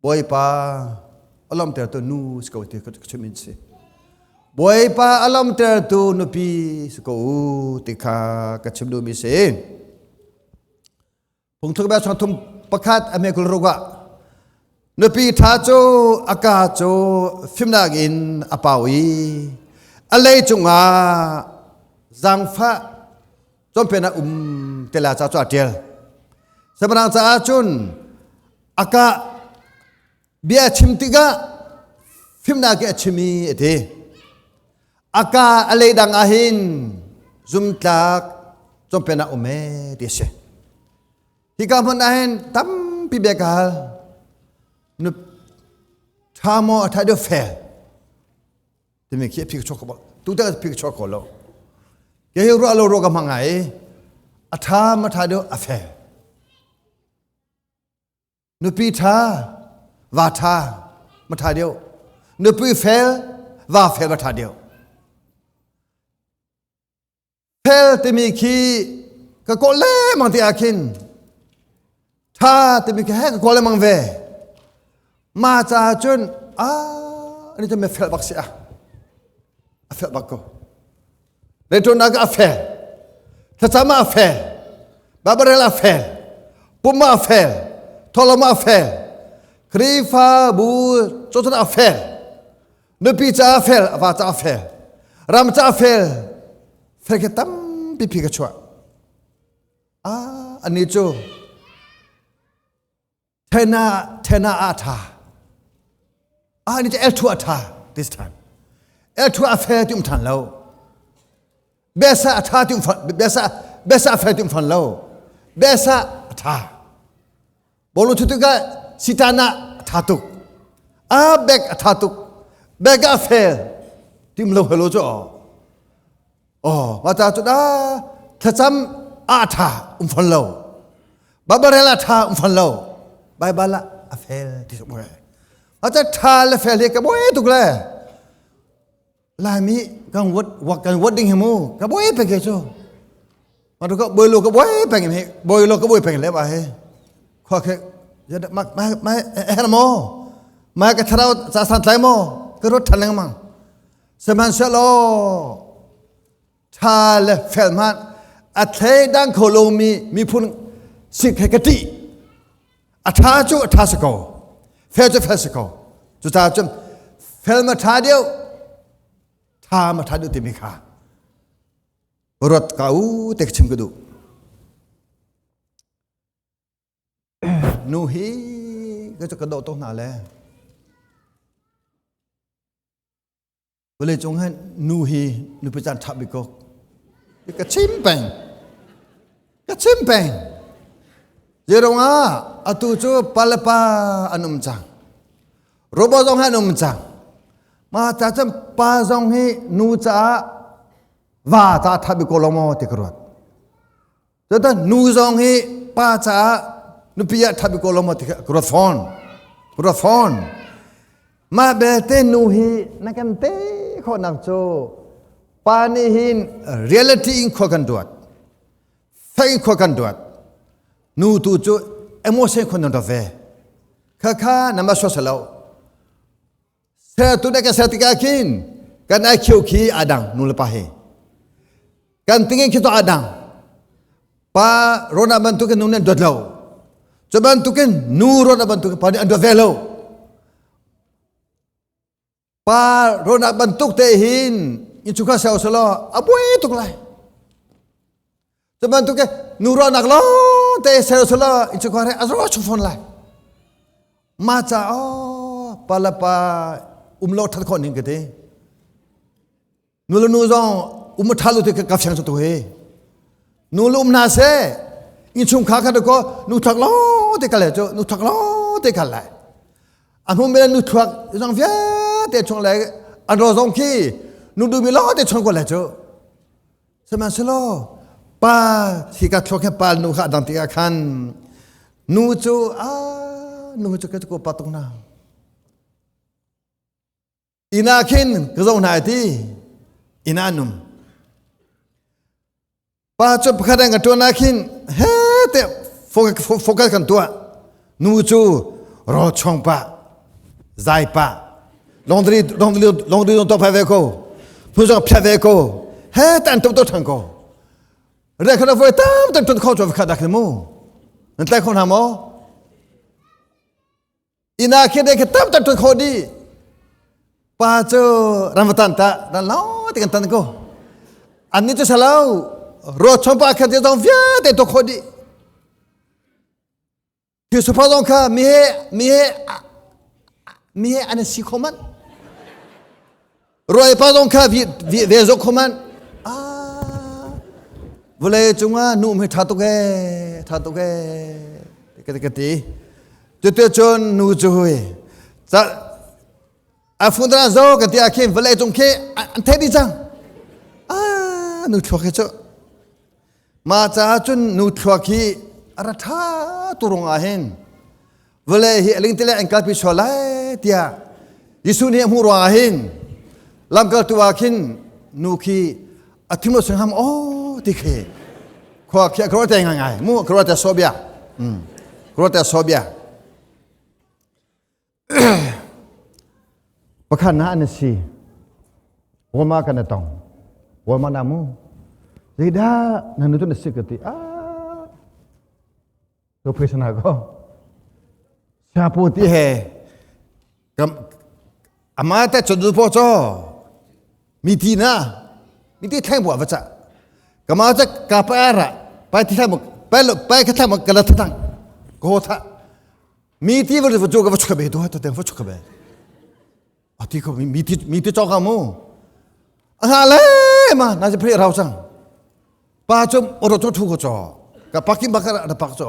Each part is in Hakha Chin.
Bawipa a lawmhtertu nu si ko ti ka chim in si. Bawipa a lawmhtertu nupi si ko u ti kha ka chim duhmi si. Phungthluk bia chung thum pakhat a me kul ruk ah nupi ṭha cu a ka cu fimnak in a pau i a lei cungah zaangfah cawnpiaknak um te la ca cu a ṭial. Samarang caah cun a ka bia chim tikah fimnak i a chim i a ti. A ka a lei dang ah hin zumtlak cawnpiaknak um ee ti a si. Hika hmun ah hin tampi bia ka hal. Nu ṭha maw a ṭha deuh fel timi khi a phi ka chuak ko tu te phi ka chuak ko lo. Ke hi ruah lo ruah ka hmang ai a ṭha ma ṭha deuh a fel. Nupi ṭha, va ṭha, ma ṭha deuh. Nupi fel, va fel ma ṭha deuh. Fel timi khi ka kawl lengmang ti ah khin ṭha timi khi he ka kawl lengmang ve. Ma caah cun ah ani cu me fel bak si a. A fel bak ko. Rianṭuannak ah a fel. Thlacam ah a fel. Babarel a fel. Pum ah a fel. Thawhlawm ah a fel. Khrihfabu cawcun a fel. Nupi caah a fel, a va caah a fel. Ram caah a fel. Fel khi tampi phi ka chuah. Ah, ani cu Thena thena a tha. Ah ni L2 a tha this time. L2 a fel ti um than lo. Besa a tha ti um besa besa a fel ti um fan lo. Besa a tha. Bolu thu tu ka sitana a tha tuk. A bek a tha tuk. Bek a fel ti um lo hello cho. Oh, ma ta chu da thlacam a tha um fan lo. Babarel a tha um fan lo. Baibal ah a fel ti sok mure. A ta tha le fel hi ka boi tuk le. Laimi kan wat wak kan wat ding hi mu ka boi pe ke chu. Ma tu ka boi lo ka boi peng hi boi lo ka boi peng le ba he. Khwa khe ya ma ma ma eh mo. Ma ka tharau cha san tlai mo ka rot than lengmang. Sihmanhsehlaw ṭha le fel hmanh a thleidang kho lomi miphun si khe ka ṭih. A ṭha cu a ṭha si ko, fel cu fel si ko. Cucaah cun fel ma ṭha deuh, ṭha ma ṭha deuh timi kha ruat ka u te ka chim ka duh. Nu hi ka cu ka dawh tuk hna le Vawleicung hin nu hi nupi caan ṭha bik ko. Ka chim peng. Ka chim peng. Zeirong ah atu cu pa le pa an um cang. Robot zong hi an um cang. Ma ca cun pa zong hi nu caah va ca ṭha bik ko lo maw ti ka ruat. Cutan nu zong hi pa caah nupi ah ṭha bik ko lo maw ti ka ruat fawn. Ka ruat fawn. Mah belte nu hi na kan te khawhnak cu pa nih hin reality in khua kan duat. Fake in khua kan duat. Nu tu cu emotion khua nan ruat ve. Khakha na ma sosalo. Sertu na kan ser tikah khin kan IQ khi aa dang nu le pa he. Kan tingin khi to aa dang. Pa rona bantukin nu nih an dawt lo. Cu bantukin nu rona bantukin pa nih an dawt ve lo. Pa rona bantuk te hin innchungkhar ser usalaw a buai tuk lai. Cu bantuk nu ruahnak lawng te ser usulaw innchungkhar he a zor chung fawn lai. Ma ca oh pa le pa um lo that khawh ning ka ti. Nu le nu zong um tha lu ti ka fiang tu hi. Nu le um hna se innchungkhar kha ko nu thak lo te ka le cu nu thak lo te ka lai. A hmu mi nu thuak zong vialte chung le an ro zong khi nu du mi lo te chung ko le cu. Sihmanhsehlaw pa hi ka thluak he pa nu kha a dang tikah khan nu cu a nu cu ka ko pa tuk na inn ah khin ka zoh hna ti inn ah num pa cu pakhat an ka tuan ah khin he te focus kan tuah nu cu Rawl chuang pah, zai pah, longdri longdri longdri to phai ve ko. Phun zong phia ve ko. He tan to to thang ko. Re khana voi tam tam ton kho cho kha dak mu. Nan tlai kho hna maw? Ina khi de khi tam tam ton kho di. Pa cu ram tan ta dan lo ti kan tan ko. An ni cu salo ro chom pa khan te zong vialte to kho di. Khi supa zong kha mi he mi he mi he an si kho man. Ruai pa zong kha vi ve zok kho man. Ah vawlei cungah nu mi tha tuk ee tha tuk ee ka ka ti. Cuti cun nu cu hui ca a fundra zo ka ti ah khin vawlei cung khi an thei dih cang. Ah nu thluak hi cu Mah caah cun nu thluak hi a ra ṭha tu ruangah hin vawlei hi a lingtile an kalpi sual lai tiah Jesuh nih a hmuh ruangah hin lamkaltu ah khin nu khi a thim lo sing ham aw ti khi khua khi a kruate ngai ngai mu kruate sobia kruate sobia Pakhat na an si. Wama kan tong. Wama na mu. Zeidah na nu tu na si ka ti. Ah. To phe sana ko. Siapu ti he kam ama te chon po cho mi ti na mi ti thleng bu va cha kama cha ka pa ra pa ti thleng pa pa ka thleng ka la thang ko tha Mi ti va va ka va chuka be to to te va chuka be. A ti ko mi ti mi ti chok mu. A ha le ma na je phre rau chang. Pa chum oro to thu ko cho. Ka pakin ba ka da pak cho.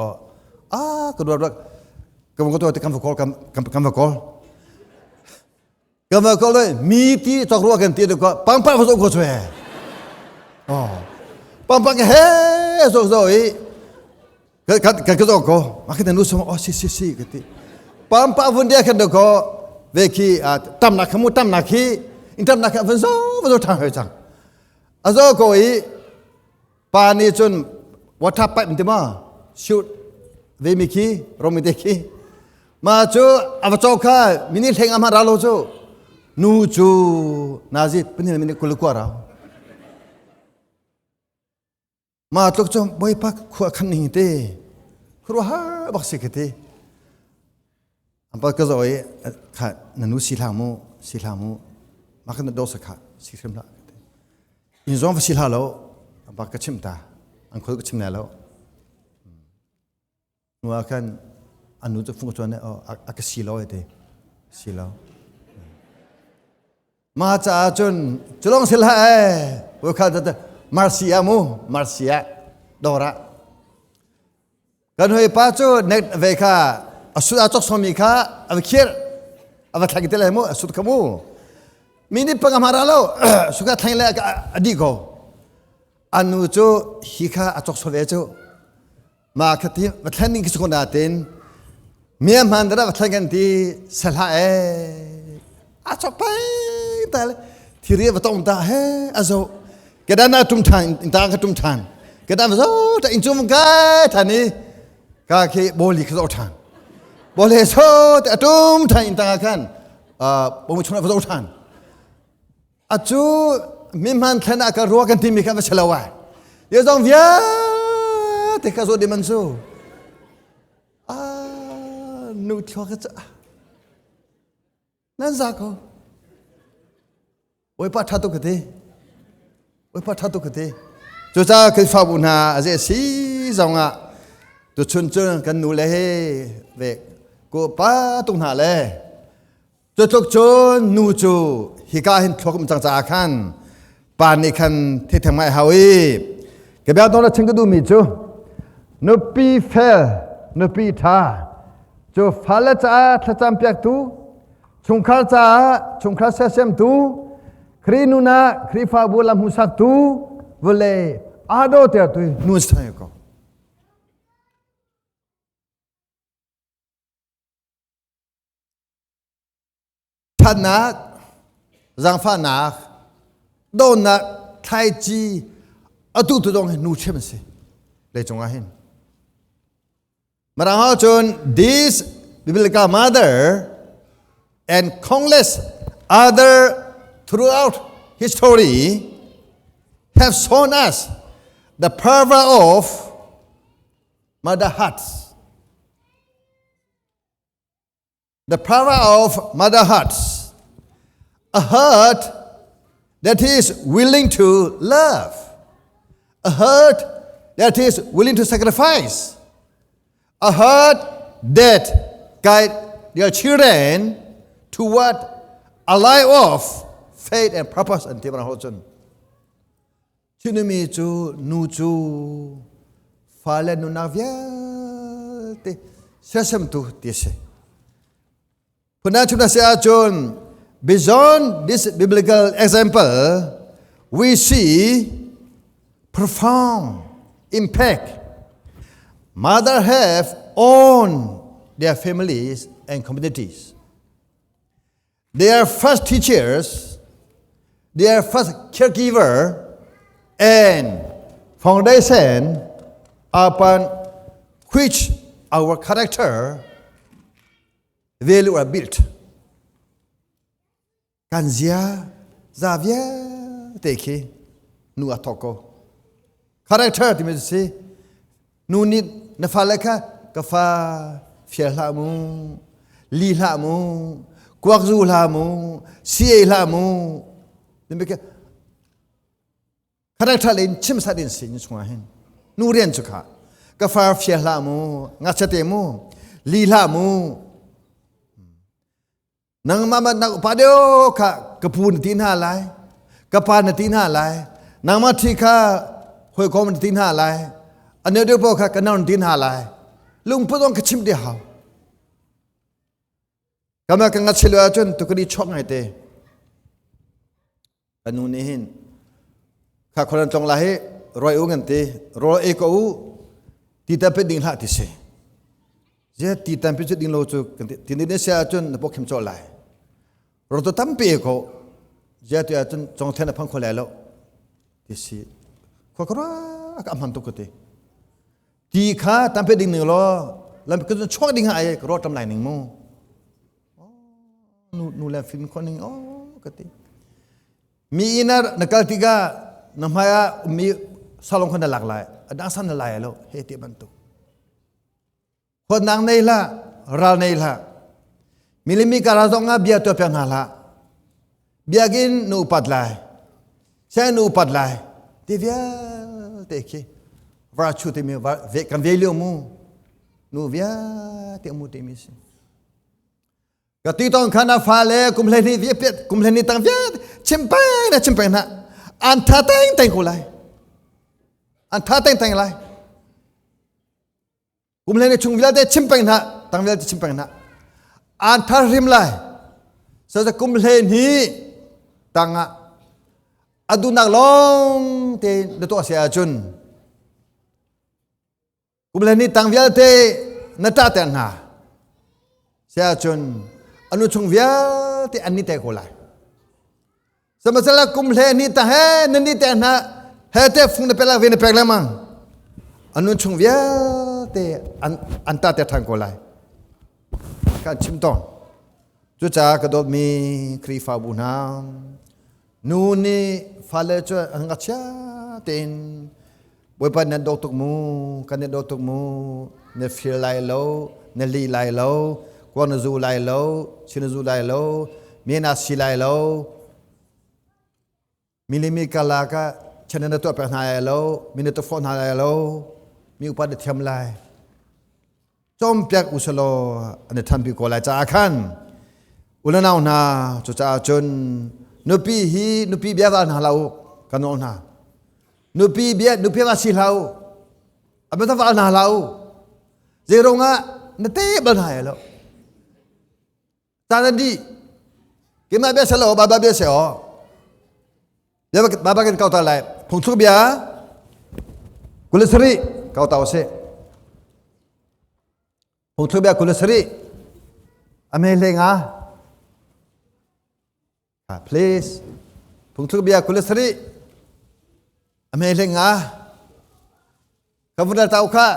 A ka do ka ko to te kam va kol kam kam va kol. Ka va ko le mi ti chok rua kan ti ko pang pa zo ko chwe. Oh. Pang pa he zo zo i ka ka ka zo ko ma ka nu som oh si si si ka ti. Pang pa vun dia kan ko ve khi tam na khamu tam na khi in tam na kha van zo va zo thang he chang. A zo ko i Pa nih cun water pipe ti ma shoot ve mi khi romi te khi ma cu a va cawk kha mini hleng ama ra lo cu nu cu nazi panil mini kul kwa rau ma tluk cu bawipa khua khan ning te khua har bak si ka ti Ampa ka zo i kha na nu si hlah mu si hlah mu ma kan do sa kha si hrim hlah in zong va si hlah lo ampa ka chim ta an khoi ka chim lai lo nu ah khan an nu cu fung chuan a ka si lo te si lo ma caah cun culong sil ha e kha marsia mu marsia dora Kan hawipa cu nek ve kha a sut a cok mi kha a va khir a va thleng te le mu a sut kha mu mi nih panga ma ra lo suka thleng le a di ko anu cu hi kha a cok ve cu ma kha ti va thlen ding khi na tin mi hman dara va thleng kan ti sala e a chok pai ta le thiri va tong ta he a zo kedan na tum than in ta ka tum than kedan va zo ta in chung kai than i ka khi boli kha zo than bole so ta tum than in ta khan bo mu chung va zo than a chu mi man thlan a ka ruwa kan ti mi kha va chalo ai ye zong via te ka zo di man su a nu thlo ka cha Nan za ko. Bawipa ṭha tuk ka ti. Bawipa ṭha tuk ka ti. Cucaah Khrihfabu hna a ze si zongah tuchun cun kan nu le he ve ko pa tuk hna le cutluk cun nu cu hika hin thluak um cang caah khan pa nih khan thitheng mai hau i ka bia dong la chim ka duhmi cu nupi fel nupi ṭha cu fale caah thlacam piaktu chungkhar caah chungkhar sersiamtu Khrih nun ah Khrihfabu lam hmuhsaktu vawlei aa dawtertu nu si ko. Ṭhatnak, zaangfahnak, dawtnak, thlaici atu tu zong hi nu ṭhiam a si leicung ah hin. Mirang ahcun this biblical mother and countless other throughout history have shown us the power of mother hearts. The power of mother hearts. A heart that is willing to love. A heart that is willing to sacrifice. A heart that guide their children toward a life of faith and purpose and ti cun Chinmi cu nu cu fale nunak vialte sersiamtu ti a si. Phundang chim si ahcun beyond this biblical example we see profound impact mother have on their families and communities. They are first teachers, they are first caregiver, and foundation upon which our character value are built. Kan zia za vialte khi nu a thawk ko. Character timi si nu nih na fale kha ka fa fial hlah mu, li hlah mu, kuak zu hlah mu, si ei hlah mu. Character le in chim sat in sin chungah hin nu rian cu kha ka far fial hlah mu, ngakchia te mu, li hlah mu. Nangmah ma na upa deuh kha ka pu na ti hna lai, ka pa na ti hna lai, nangmah ṭhi kha hawikom na ti hna lai, a neu deuh paoh kha ka nau na ti hna lai. Lungput zong ka chimh dih hau. Kama ka ngachil ahcun tukani chuak ngai te. Ka nu nih hin kha khualan tlong la hi roi u ngan ti rawl ei ko u ti ta pe ding hlah ti si zia ti tam pe ding lo cu kan ti ti ni sia cun na pok khim chaw lai ro to tampi ko zia tu ahcun chong then a phang kho lai lo ti si khua khua ka hman tuk ko ti ti kha tampe ding ning law lam ka chuak ding ha ai ro tam lai ning mu Nu nu le fim kho ning aw ka ti. Mi inn ah na kal tikah na hmai ah ummi salong kha na lak lai. A dang san na lai lo he ti bantuk. Huatnak nei hlah, ral nei hlah. Milimi kara zong ah bia tuah piak hna hlah. Biakinn nu upat lai. Sianginn nu upat lai. Ti vialte khi virtue timi kan ve lio mu. Nu vialte mu timi si. Ka ti tong khan a fale kum 12 viapiat kum 12 tang viat chim peng na chim peng na an tha teng teng ko lai an tha teng teng lai kum 12 chung vialte chim peng na tang vialte chim peng na an tha rim lai so kum 12 tang ah adunak long te na tuah sia ahcun Kum le ni tang vialte na ṭahter hna. Siahcun anu chung vialte an ni te ko lai. Sihmanhsehlaw kum hle ni tang he na ni te hna he te fung na pek ve na pek lengmang. Anu chung vialte an an ṭahter ṭhan ko lai. Kan chim tawn. Cucaah ka dawtmi Khrihfabu hna, nu nih fale cu an ngakchia tein Bawipa nan dawt tuk mu, kan in dawt tuk mu, na fir lai lo, na li lai lo, kuang na zu lai lo, si na zu lai lo, mi na si lai lo, mi le mi karlak ah chan na tuah pek hna lai lo, mi na tuah hna lai lo, mi upa na thiam lai. Cawnpiak u selaw an i ṭhanpi ko lai caah khan u le nau hna cucaah cun nupi hi nupi bia val hna hlah u kan nawl hna nupi bia nupi va si hlah u a bia val hna hlah u zei ruangah na te bal hna lo caan dih keimah bia selo baba bia se aw bia baba kan kau ta lai phungthluk bia 27 kau ta se phungthluk bia 27 ame hle nga please phungthluk bia 27 ame hle nga ka vun tau kha.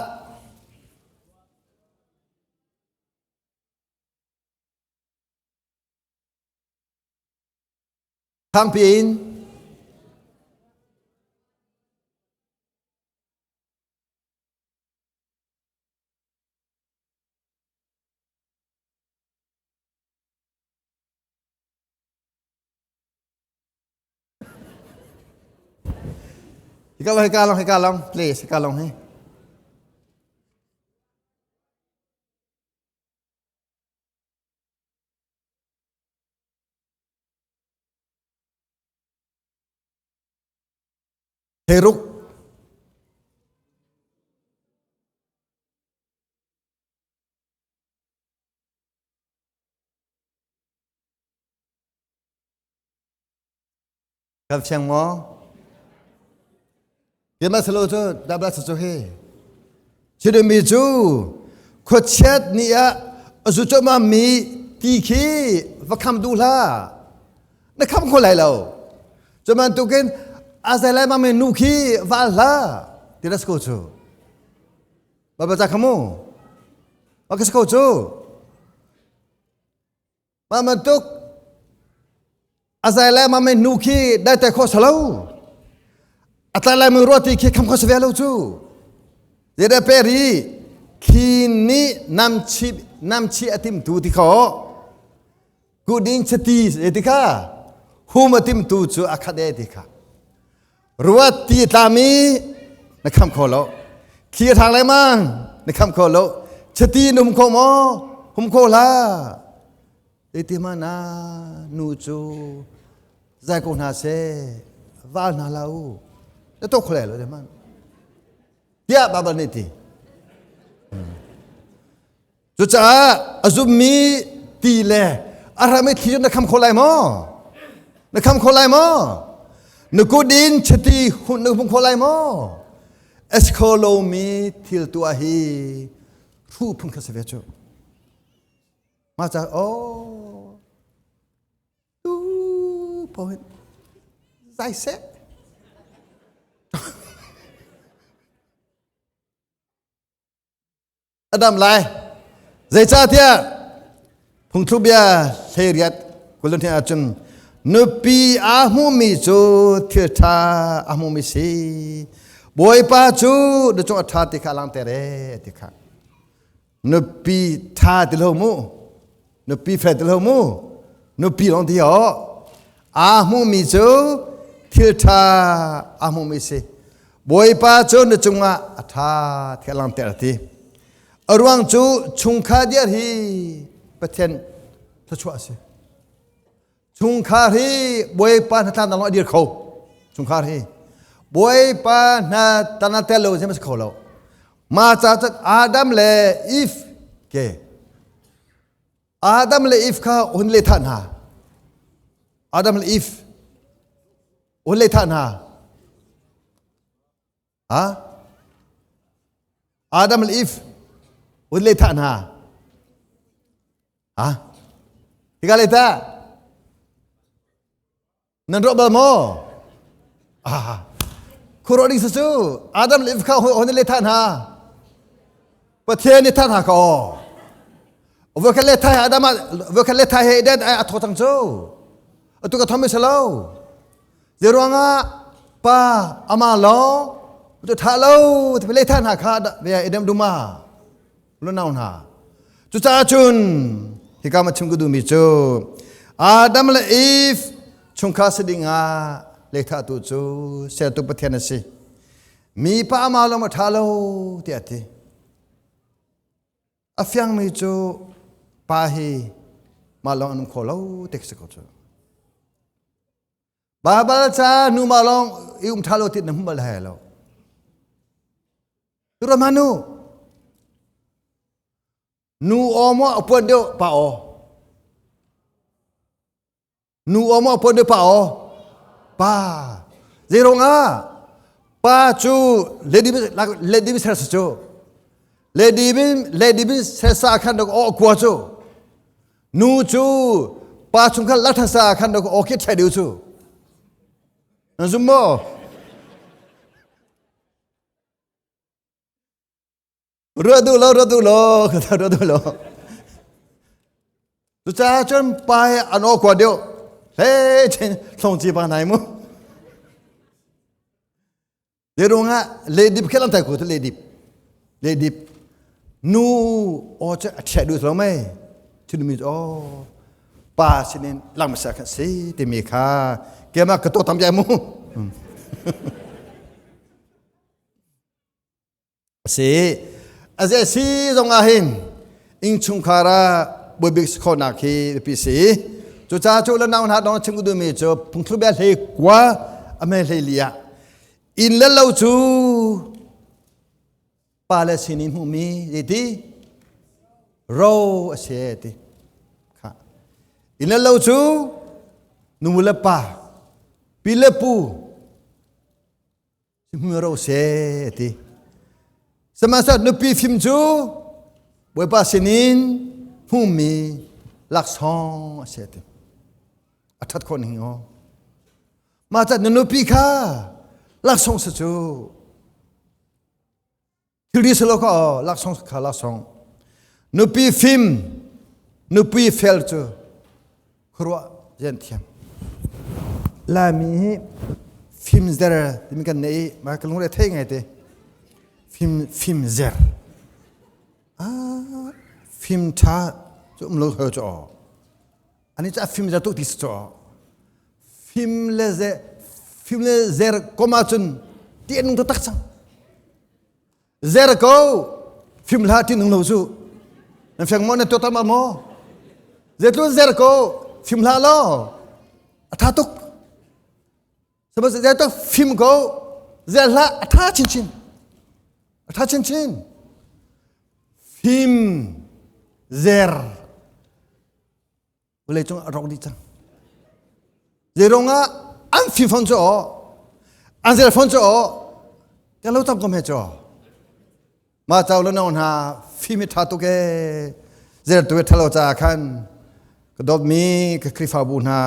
Thangpi in. Hika long, hika long, hika long, please, hika long hi. Heruk Kan fiang maw? Keimah salo cu dabla cu hi. Chidimi cu khuachiat ni ah a zu cuahmah mi ti khi va kham duh hlah. Na kham kho lai lo. Cu bantukin a zai lai mi nu khi va al hlah. Ti das ko cu. Ba ba khamu. Ba ka ko cu. Mah bantuk a zai lai ma nu khi dai te kho salo. A tlai lai mi ruati khi kham kho se ve lo cu. Zeda peri khi ni nam chi nam chi atim tu ti kho kuding chati ti kha hum atim tu cu a khat e ti kha ruat ti tlami na kham kho lo thli thang lai mang na kham kho lo chati num kho maw hum kho la ti ma na nu cu zai ko hna se val hna la u na to khole lo de man tiah Bible nih ti Cucaah a zummi ti le a ram i thli na kham kho lai maw? Na kham kho lai maw? Na kut in chiti hun na hmu kho lai maw? Es kho lomi thil tuah hi hru phun kha si ve cu. Mah ca oh tu pohin zai seh. A dam lai. Zeicahtiah phungthlukbia 18 20 ahcun nupi aa hmumi cu thil ṭha a hmumi si. Bawipa cu na cung a ṭha ti kha langhter e ti kha. Nupi ṭha ti lo mu. Nupi fel ti lo mu. Nupi lawng ti ho. Aa hmumi cu thil ṭha a hmumi si. Bawipa cu na cungah a ṭha ti a langhter ti. A ruang cu chungkhar diar hi Pathian thluachuah a si. Chungkhar hi Bawipa hnatlannak lawng a dir kho. Chungkhar hi Bawipa hna tana tel lo si kho lo. Ma ca Adam le Eve ke Adam le Eve kha hun le thah hna. Adam le Eve hun le thah hna. Ha? Adam le Eve hun le thah hna. Ha? Hika le ta. Nan ruah bal maw? Ah, khuaruah ding cu Adam le Eve kha hon le than hna. Pathian nih than hna ka aw. Voikhat le thai Adam voikhat le thai he Eden a tho cang cu. Atu ka thom lo. Zeruangah pa ama lo tu tha lo ti le than hna kha ve Adam duma. Lunau hna. Cucaah cun hika ma chim ka duhmi cu Adam le Eve chungkhar si ding ah lehthahtu cu sertu Pathian a si. Mi pa ama lawng a ṭha lo tiah a ti. A fiangmi cu pa hi mah lawng an um kho lo ti si ko cu. Baibal ca nu mah lawng i um ṭha lo ti na hmu bal hai lo. Ramanu nu aw maw a puan deuh pa aw nu aw maw a puan deuh pa aw pa zeirong ah pa cu lady lady ser cu lady bin lady bin ser sa khan dok aw kua cu nu cu pa chung khan latha sa khan dok aw khi thai deu cu na zum maw Ruah duh lo, ruah duh lo, ka ruah duh lo. Cucaah cun pa he an aw kua deuh. Hlei chen thlong chi pa nai mu. Le ruangah ledip khe lam tai ko ledip. Ledip nu o che a ṭhiah duh lo mei. Thil mi o pa sinin lang masa kha si timi kha kema ka to tam jai mu. Si a ze si zong ah hin innchungkhar ah bawibik si khawhnak hi biapi si. Cucaah cu le nau hna dong chim duhmi cu phungthluk bia hlei kua a me hlei li ah inn le lo cu pa le sin in hmuhmi zeiti ro a si ti kha inn le lo cu nu le pa pi le pu Hmu se ti. Sihmanhsehlaw nupi fim cu Bawipa sinin hmumi laksawng a si ti. A ṭhat khawh ning aw. Mah ca na nupi kha laksawng si cu. Thilri si lo kha aw laksawng kha laksawng. Nupi fim, nupi fel cu khuaruah rian thiam. Laimi hi fimzer timi kan nei i mah ka lungre thei ngai te. Fim fimzer. Ah, fim ṭha cu um lo hoi cu aw. Ani cu a fimzer tuk ti si cu aw. Fim le ze fim le zer kom ahcun ti an nung taktak cang. Zer ko fim hlah ti nung lo cu. Nan feng maw nan tuah ma maw? Zeitlun zer ko fim hlah law a tha tuk. Sihmanhsehlaw tuk fim ko zer hlah a tha chinchin. A tha chinchin. Fim zer vawlei cung a rawk dih cang zeiruang ah an fim fawn cu aw an zel fawn cu aw kan lo tam kom he cu ma chau le no hna fim i tha tuk e zer tu thalo ca khan ka dawtmi ka Khrihfabu hna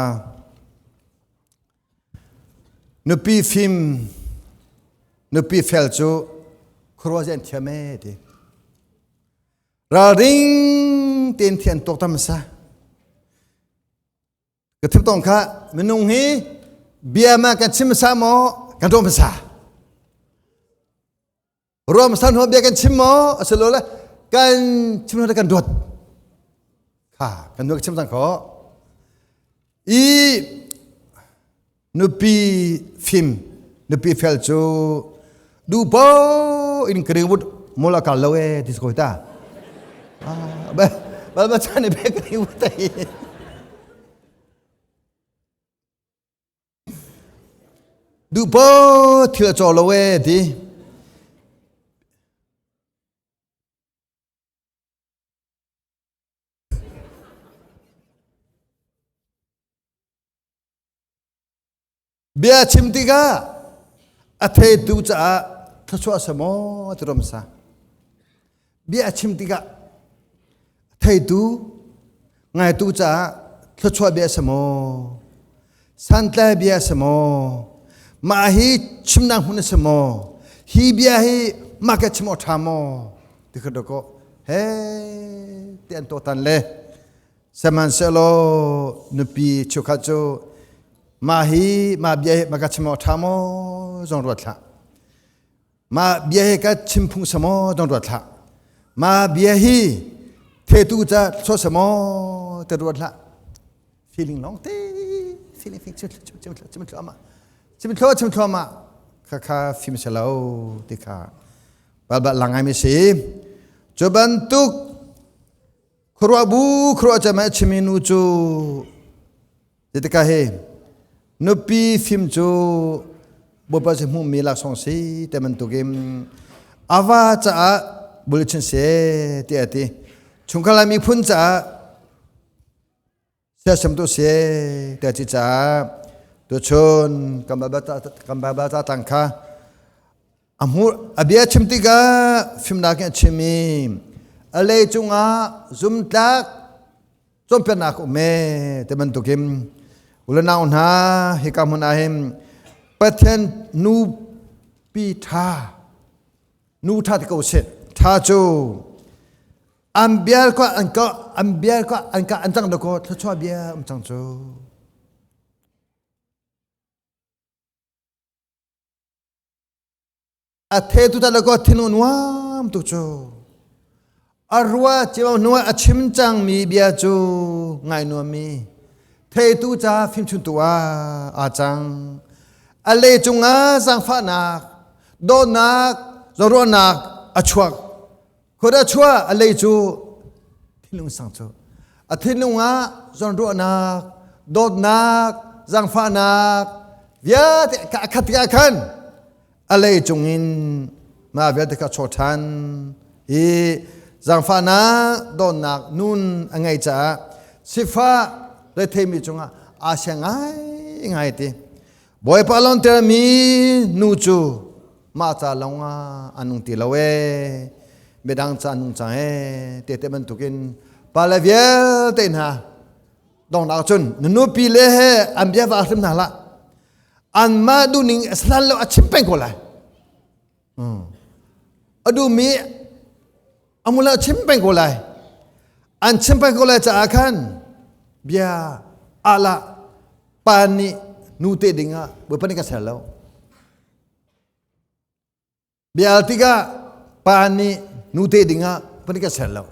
nupi fim nupi fel cu khuaruah an thiam e ti Ralring tein thian tuak tam sa. Ka thip tong kha minung hi bia ma kan chim sa maw kan ruam sa. Ruam san ho bia kan chim maw asilo le kan chim ho kan ruat. Kha kan nuak chim cang kho. I nupi fim nupi fel cu duh po in Greenwood mall a kal lo e ti ko ta ba ba ba chan be Greenwood tai duh po thil a caw lo e ti Bia chim tikah a theitu caah thluachuah a si maw ti rom sa. Bia chim tikah a theitu ngaitu caah thluachuah bia a si maw? Santlai bia a si maw? Mah hi chimnak hmun a si maw? Hi bia hi mah ka chim awk ṭha maw? Ti kha dawkaw he ti an tuaktan le Sihmanhsehlaw nupi cheukhat cu mah hi mah bia hi mah ka chim awk ṭha maw zong ruat hlah. Mah bia hi ka chim phung sa maw zong ruat hlah. Mah bia hi thetu ca sawh sa maw te ruat hlah. Feeling long te feeling feeling chim chim chim chim thluahmah chim thluah chim thluahmah kha kha fim selo ti kha bal bal langai mi si. Cu bantuk Khuaruah bu khuaruah cem a chimi nu cu zeitika hi nupi fim cu Bawipa si hmuhmi laksawng si te bantukin ava caah bulchin se tiah a ti. Chungkhar miphun caah siasam tu si tiah ci caah tuchun kan Baibal ca tang kha A hmur a bia chim tikah fimnak in a chim i a lei cungah zumtlak cawnpiaknak um e ti bantukin ulenau hna hika hmun ah hin Pathian nupi ṭha nu ṭha ti ko seh ṭha cu an bial ko an ka an bial ko an ka an cang dakaw thluachuah bia um cang cu. A the tu ta le ko thinlung nuam tu cu. A rua ceu hnu ah a chim cangmi bia cu ngai nuammi theitu ca fimchuntu ah aa cang. A le cungah zaangfahnak, dawtnak, zaruahnak a chuak. Khua a chuah a lei cu thinlung sang cu. A thinlung ah zawnruahnak, dawtnak, zaangfahnak vialte a khat tikah khan a lei cungin mah vialte kha chaw ṭhan i zaangfahnak dawtnak nun a ngei caah sifah retheimi cungah aa siang ngai ngai ti Bawipa lawntermi nu cu mah ca lawngah a nung ti lo ee midang ca nung cang ee te te bantukin pale vialte hna donghnak cun na nupi le he an bia va hrim hna hlah anmah duhning a hlan lo a chim peng ko lai a duhmi a mul a chim peng ko lai an chim peng ko lai caah khan bia ala pa nih nu te dingah bawipa nih ka ser lo Bia tikah pa nih nu te dingah pun kan ser lo.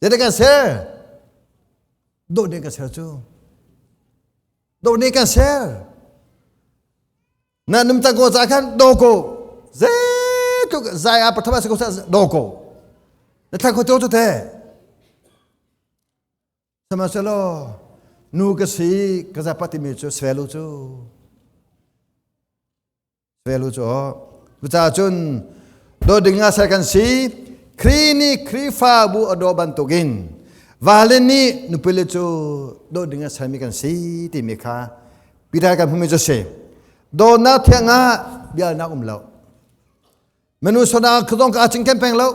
Zeidah kan ser? Dawh nih kan ser cu. Dawh nih kan ser. Na num tang ko ca khan do ko. Zeitluk zai a pathama se ko sa do ko. Na thla ko to te. Sihmanhsehlaw nu ka si ka zapa timi cu svelu cu. Velu cu cucaah cun dawt ding ah ser kan si Khrih nih Khrihfabu a daw bantukin vale nih nupile cu dawt ding ah sermi kan si timi kha Peter kan hmuhmi cu si dawtnak thiang ah bialnak um lo manu sona khudong ka acing ken peng lo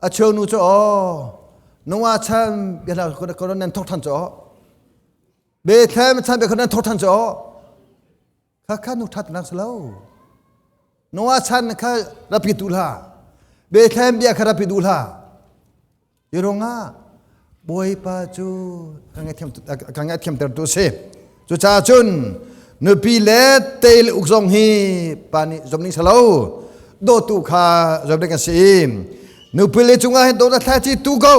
a cheu nu cu aw nungwa chan biala ko nan thok than cu Bethlehem chan be ko nan thok than cu Kha kha nu thatnak si lo. Noah chan kha rapi tu hlah. Bethlehem bia kha rapi duh hlah. Hi ruangah Bawipa cu ka ngaihthiam tertu a si. Cucaah cun nupi le tei le uk zong hi pa nih zom ning salo dawtu kha zom ding a si. Nupi le cungah hin dawt a thlai ci tu ko.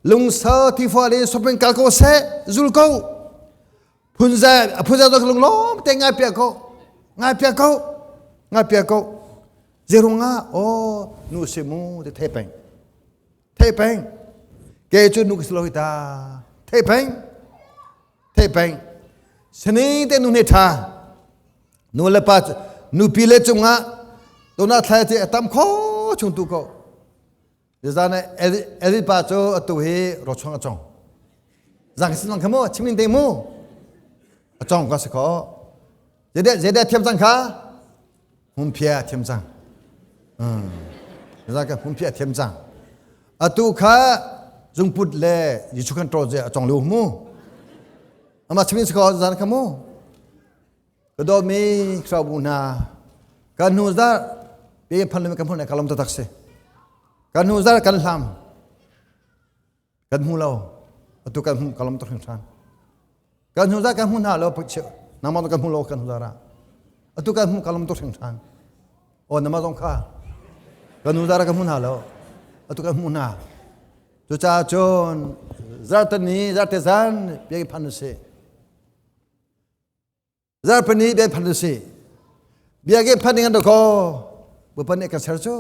Lungsau tifua le sopin kal ko seh zul ko. Phunzai a phunzai to lunglawm te ngai piak ko ngai piak ko ngai piak ko zerunga o nu si mu te thei peng thei peng ke cu nu ka lo ta thei peng thei peng sini te nu ne tha nu le pa nupi le cungah tona thlai te atam kho chung tu ko Zan Eli pa cu atu hi rochuang a cong. Zang sin lang kha mu chim ning te mu. A cong ka si kho. Zeidah zeidah thiam cang kha? Hmunphia thiam cang. Zan ka hmunphia thiam cang. Atu kha zungput le Jesuh kan ṭaw a cong lu mu. Ama chim ning si kho zan kha mu. Ka dawtmi Khrihfabu hna, kan hnu zarh pe phan le kan hmuh kan lawm taktak si. Kan hnu zarh kan hlam. Kan hmu lo. Atu kan hmu ka lawm tuk hringhran. Kan hnu zarh kan hmu hna lo nangmah kan hmu lo kan hnu zarh ah. Atu kan hmu ka lawm tuk hringhran. Aw nama zong kha. Kan hnu zarh kan hmu hna lo. Atu kan hmu hna. Cucaah cun zarhtani zarte zan biakinn phan usih. Zarhpini biak phan usih. Biakinn phan ding an ko. Bawipa nih kan ser cu.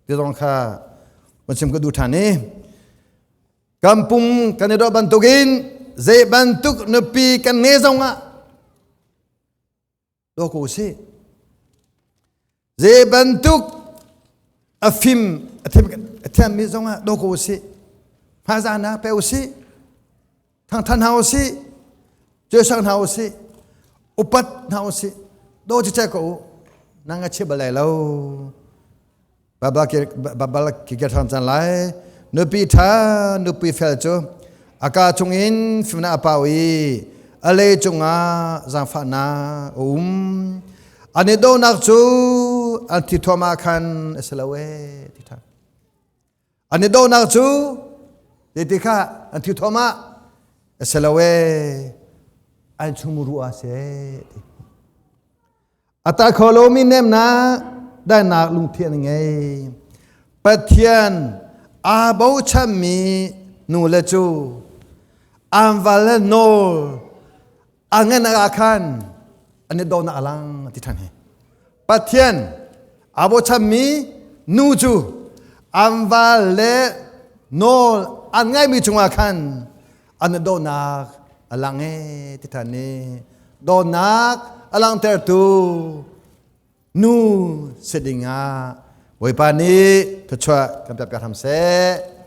Ti zong kha kan chim ka duh ṭhan i kan pum kan i dawh bantukin zei bantuk nupi kan nge zong ah daw ko usih. Zei bantuk a fim a thiammi zongah daw ko usih. Hmaizahnak pe usih. Thangthan hna usih. Cuaisak hna usih. Upat hna usih. Daw cicek ko u. Nang a chim bal lai lo. Babal ki ke ṭhan cang lai. Nupi ṭha, nupi fel cu a kaa chungin fimnak a pau i a lei cungah zaangfahnak a um. An i dawhnak cu an thi thuahmah khan a si lo ee ti ṭhan. An i dawhnak cu ti kha an thi thuahmah a si lo ee an chungmuru a si ee ti. A ta kho lomi nemnak daihnak lungthin an ngei. Pathian aa bochanmi nu le cu an val le nawl a ngan ah khan an i dawhnak a lang ti ṭhan hi. Pathian aa bochanmi nu cu an val le nawl an ngaimi cungah khan an i dawhnak a lang ee ti ṭhan i dawtnak a langhtertu nu si dingah Bawipa nih thluachuah kan pek piak hram seh.